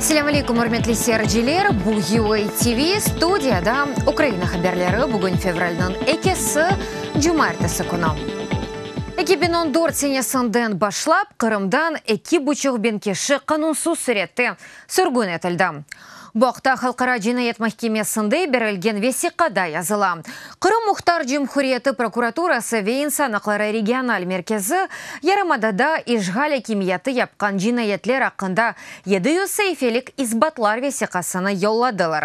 Selâm aleyküm, ürmetli seyirciler! Bu UA TV, studiyada Ukraina haberleri, bugün fevralniñ ekisi, cumaertesi künü. 2014 senesinden başlap Qırımdan eki buçuq biñ kişi qanunsız sürette sürgün etildi. Bu aqta Halqara cinayet mahkemesinde berilgen vesiqada yazıla. Qırım Muhtar Cumhuriyeti prokuraturası ve İnsan aqları regional merkezi yarımadada işğal akimiyeti yapqan cinayetler aqqında 700 saifelik isbatlar vesiqasını yolladılar.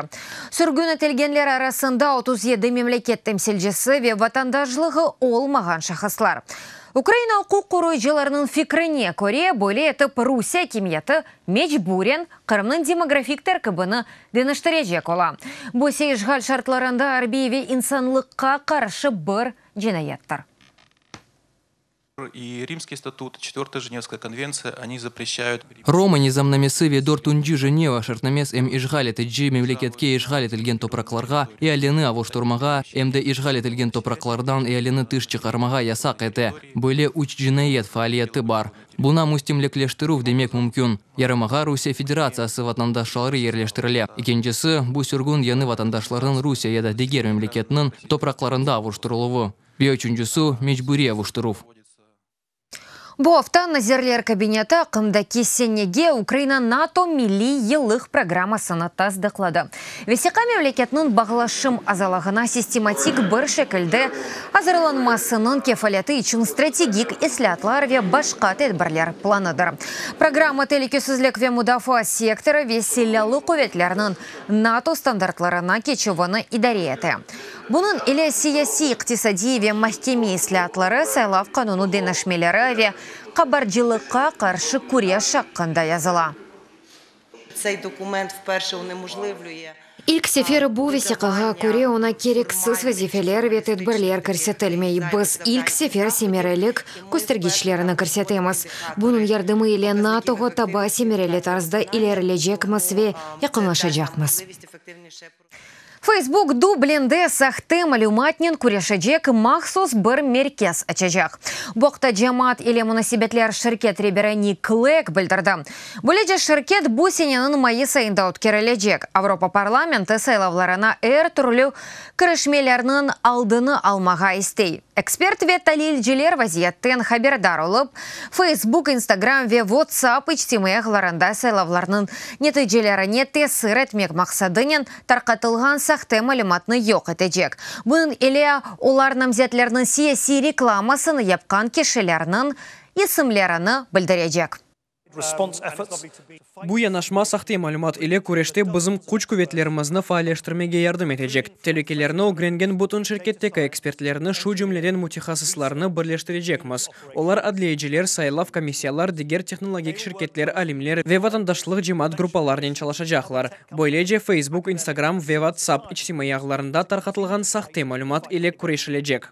Sürgün etilgenler arasında 37 memleket temsilcisi ve vatandaşlığı olmağan şahıslar. Ukraina uquq qoruyıcılarınıñ fikrine köre, böyle etip Rusiye akimiyeti mecburen Qırımnıñ demografik terkibini deñiştirecek ola. Bu ise işğal şartlarında arbiy ve insanlıqqa qarşı bir cinayettir. Roma nizamnamesi ve Dörtünci Jeneva şartnames em işğal etici memleketke işğal etilgen topraqlarğa ealini avuştırmağa, em de işğal etilgen topraqlardan ealini tış çıqarmağa yasaq ete. Böyle üç cinayet faaliyeti bar. Buna müstemlekleştirüv demek mümkün. Yarımağa Rusiye Federatsiyası vatandaşları yerleştirile. Ekincisi, bu sürgün yañı vatandaşlarnıñ Rusiye ya da diger memleketniñ topraqlarında avuştırıluvı. Ve üçüncisi, mecburiy avuştıruv. Bu afta Nazirler Kabineti aqımdaki senege Ukraina-NATO milliy yıllıq programmasını tasdıqladı. Vesiqa memleketniñ bağlaşım azalığına sistematik bir şekilde azırlanmasınıñ kefaleti içün strategik islâatlar ve başqa tedbirler planıdır. Programma telükesizlik ve mudafaa sektorı ve silâlı quvetlerniñ NATO standartlarına keçüvini idare ete. Bunıñ ile siyasiy, iqtisadiy ve mahkeme islâatları, saylav qanunı deñişmeleri ve qabarcılıqqa qarşı küreş aqqında yazıla. İlk sefer bu vesiqağa köre oña kereksiz vazifeler ve tedbirler kirsetilmey. Biz ilk sefer semerelik köstergiçlerini kirsetemiz. Bunıñ yardımı ile NATOğa taba semereli tarzda ilerilecekmiz ve yaqınlaşacaqmız. Facebook Dublinde sahte malümatnen küreşecek mahsus bir merkez açacaq. Bu aqta cemaat ile munasebetler şirket reberi Nik Klegg bildirdi. Böylece şirket bu seneniñ mayıs ayında ötkerilecek Avropa parlamenti saylavlarına er türlü kirişmelerniñ aldını almağa istey. Ekspert ve talilciler vaziyetten haberdar olıp, Facebook, Instagram ve WhatsApp içtimaiy ağlarında saylavlarnıñ neticelerine tesir etmek maqsadınen tarqatılğan sahte malümatnı yoq etecek. Bunıñ ile olar namzetlerniñ siyasiy reklamasını yapqan kişilerniñ isimlerini bildirecek. Bu yanaşma sahte malümat ile küreşte bizim küç-quvetlerimizni faalleştirmege yardım etecek. Telükelerni ögrengen bütün şirketteki ekspertlerni, şu cümleden mütehassıslarnı birleştirecekmiz. Olar adliyeciler, saylav komissiyalar, diger tehnologik şirketler, alimler ve vatandaşlıq cemaat gruppalarnen çalışacaqlar. Böylece, Facebook, Instagram ve WhatsApp içtimaiy ağlarında tarqatılğan sahte malümat ile küreşilecek.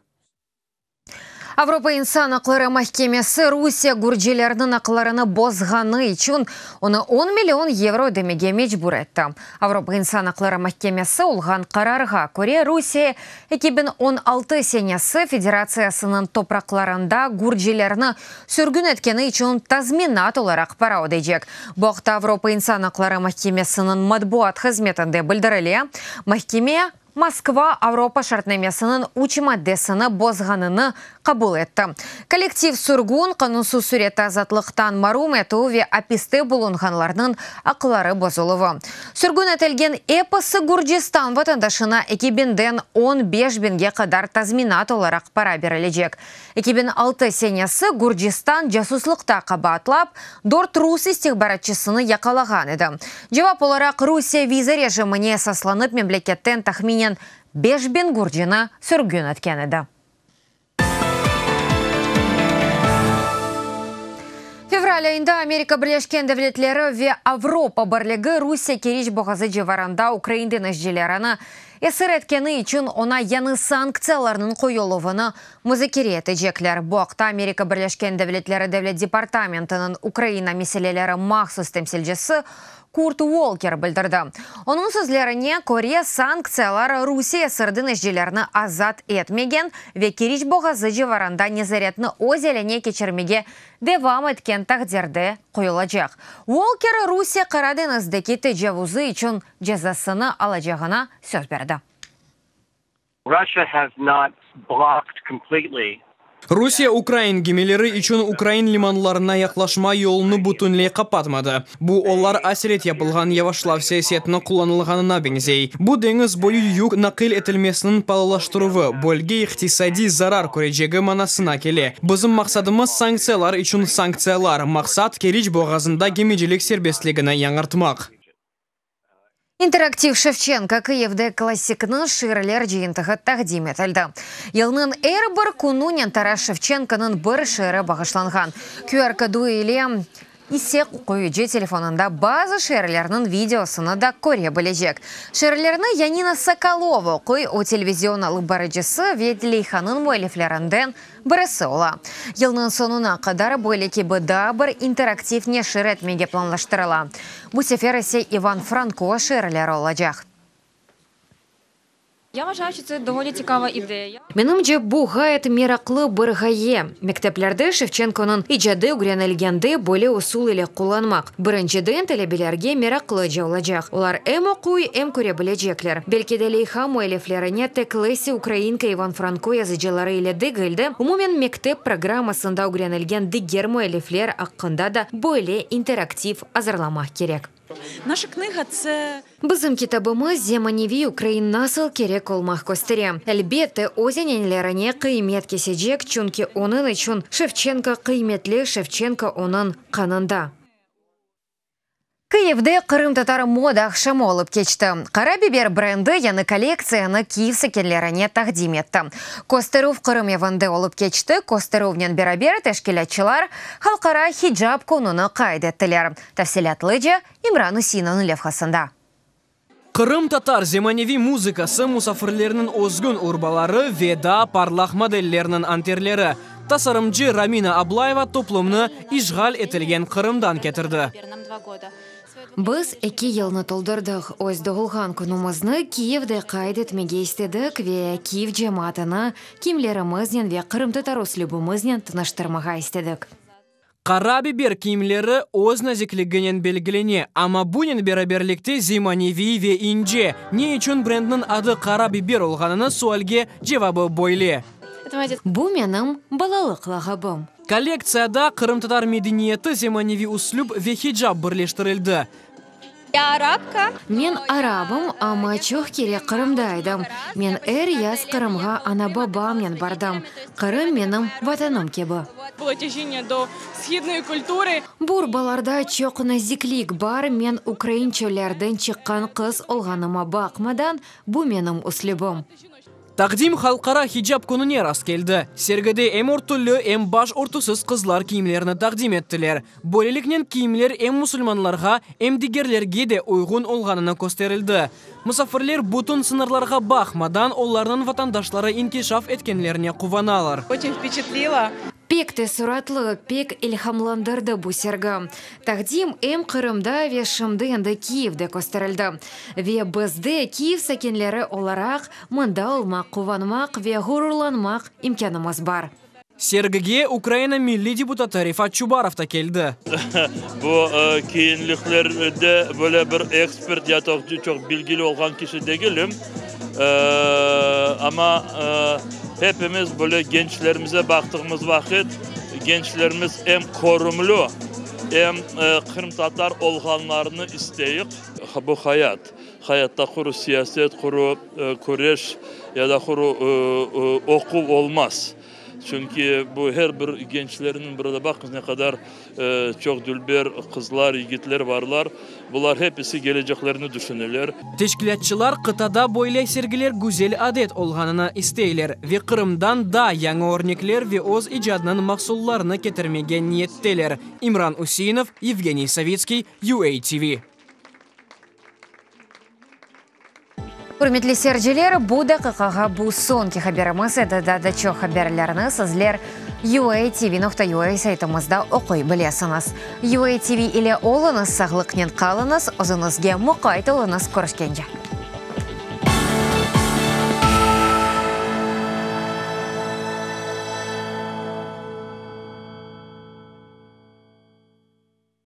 Avropa insan aqları mahkemesi Rusiye gürcilerniñ aqlarını bozğanı içün onı on million yevro ödemege mecbur etti. Avropa insan aqları mahkemesi olğan qararğa köre, Rusiye 2016 senesi federatsiyasınıñ topraqlarında gürcilerni sürgün etkeni içün tazminat olaraq para ödeycek. Bu aqta Avropa insan aqları mahkemesiniñ matbuat hızmetinde bildirile. Mahkeme Moskva Avropa şartnamesiniñ üç maddesini bozğanını qabul etti, kollektiv sürgün, qanunsız sürette azatlıqtan marum etüv ve apiste bulunğanlarnıñ aqları bozuluvı. Sürgün etilgen episi Gürcistan vatandaşına eki biñden on beş biñge qadar tazminat olaraq para berilecek. 2006 senesi Gürcistan casuslıqta qabaatlap, dört rus istihbaratçısını yaqalağan edi. Cevap olaraq Rusiye viza rejimine esaslanıp memleketten tahminen 5000 gürcini sürgün etken edi. Fevral ayında Amerika Birleşken Devletleri ve Avropa Birligi Rusiye Keriç boğazı civarında ukrain deñizcilerini. Esir etkeni içün oña yañı sanktsiyalarnıñ qoyuluvını muzakere etecekler. Bu aqta Amerika Birleşken Devletleri Devlet departamentiniñ Ukraina meseleleri mahsus temsilcisi Kurt Volker bildirdi. Onıñ sözlerine köre, sanktsiyalar Rusiye esirden işçilerni azat etmegen ve Keriç boğazı civarında nezaretni öz eline keçirmege devam etken taqdirde qoyulacaq. Volker, Rusiye Qara deñizdeki tecavuzı içün cezasını alacağına söz berdi. Russia has not blocked completely. Rusiye ukrain gemileri içün ukrain limanlarına yaqlaşma yolunı bütünley qapatmadı. Bu, olar aselet yapılğan yavaşlav siyasetini qullanılğanına beñzey. Bu, deñiz boyu yük naqil etilmesiniñ paalılaştıruvı, bölge iqtisadiy zarar körecegi manasına kele. Bizim maqsadımız, sanktsiyalar içün sanktsiyalar. Maqsat, Keriç boğazında gemicilik serbestligini yañartmaq. İnteraktiv Şevçenko, Kıyivde klassikniñ şiirler cıyıntığı taqdim etildi. Yılnıñ er bir kününen Taras Şevçenkonıñ bir şiiri bağışlanğan. QR kodu ile ise oquyıcı telefonında bazı şiirlerniñ videosını da köre bilecek. Şiirlerni Yanina Sokolova oquy, o televizion alıp barıcısı ve leyhanıñ müelliflerinden birisi ola. Yılnıñ soñuna qadar böyle kibi daa bir interaktiv neşir etmege planlaştırıla. Bu sefer ise İvan Franko şiirleri olacaq. Я вважаю, що це доволі цікава ідея. Menimce, bu ğayet meraqlı bir ğaye, mekteplerde Şevçenkonıñ icadı ögrenilgende böyle usul ile qullanmaq. Birinciden, talebelerge meraqlıca olacaq, olar em oquy, em köre bilecekler. Belki de leyha müelliflerine tek Lesâ Ukrainka, İvan Franko yazıcıları ile degil de, umumen mektep programmasında ögrenilgen diger müellifler aqqında da böyle interaktiv azırlamaq kerek. Наша книга це Bizim kitabımız zemaneviy ukrain nasıl kerek olmaq köstere. Elbette, öz ananelerine qıymet kesecek, çünki onıñ içün Şevçenko qıymetli, Şevçenko onıñ qanında. Kıyivde qırımtatar moda aqşamı olıp keçti. Qara biber brendi yañı kollektsiyanı Kyiv sakinlerine taqdim etti. Kösterüv Qırım evinde olıp keçti, kösterüvnen beraber teşkilâtçılar Halqara hicap kününi qayd ettiler. Tafsilâtlıca İmran Useinovnıñ levhasında. Qırımtatar zemaneviy muzıkası, musafirlerniñ özgün urbaları ve daa parlaq modellerniñ anterleri. Tasarımcı Romina Ablayeva toplumnı işğal etilgen Qırımdan ketirdi. Biz eki yılnı toldurdıq. Öz doğulğan künümizni Kiyevde qayd etmege istedik ve Kiyev cemaatını kiyimlerimiznen ve qırımtatar üslübimiznen tanıştırmağa istedik. Qara biber kiyimleri öz nazikliginen belgilene, amma bunen beraberlikte zemaneviy ve ince. Ne içün brendniñ adı Qara biber olğanını sualge cevabı böyle. Bu menim balalıq lağabım. Kollektsiyada qırımtatar medeniyeti, zemaneviy üslüp ve hicap birleştirildi. Я арабка. Men arabım, amma çoq kere Qırımda edim. Men er yaz Qırımğa ana-babamnen bardım. Qırım menim Vatanım kibi. Було тяжіння до східної культури. Bu urbalarda çoq naziklik bar, men ukrain çöllerden çıqqan qız olğanıma baqmadan, bu menim üslübim. Taqdim Halqara hicap kününe rastkeldi. Sergide em örtüli, em baş örtüsiz qızlar kiyimlerini taqdim ettiler. Böyleliknen kiyimler em musulmanlarğa, em digerlerge de uyğun olğanını kösterildi. Musafirler bütün sıñırlarğa baqmadan, olarnıñ vatandaşları inkişaf etkenlerine quvanalar. Очень впечатлило. Pek teessuratlı, pek ilhamlandırdı bu sergi. Taqdim em Qırımda ve şimdi endi Kiyevde kösterildi. Ve bizde, Kiyev sakinleri olaraq, mında olmaq, quvanmaq ve ğururlanmaq imkânımız bar. Sergige Ukraina milliy deputatı Refat Çubarov da keldi. Bu kiyinliklerde böyle bir ekspert ya da çoq bilgili olğan kişi degilim. Amma hepimiz böyle gençlerimize baqtığımız vaqıt, gençlerimiz em körümli, em qırımtatar olğanlarını isteyik. Bu hayat. Hayatta quru siyaset, quru küreş ya da quru oquv olmaz. Çünki bu her bir gençlerniñ, burada baqıñız ne qadar çoq dülber qızlar, yigitler barlar, bular hepisi geleceklerini düşüneler. Teşkilâtçılar qıtada böyle sergiler güzel adet olğanını isteyler ve Qırımdan da yañı örnekler ve öz icadınıñ mahsullarını ketirmege niyetteler. İmran Useinov, Yevgeniy Savitskiy, UATV. Ürmetli seyirciler, bu daqiqağa bu soñki haberimiz edi. Daa da çoq haberlerni sizler UATV.UA saytımızda oquy bilesiñiz. UATV ile oluñız, sağlıqnen qalıñız, özüñizge muqayt oluñız, körüşkence!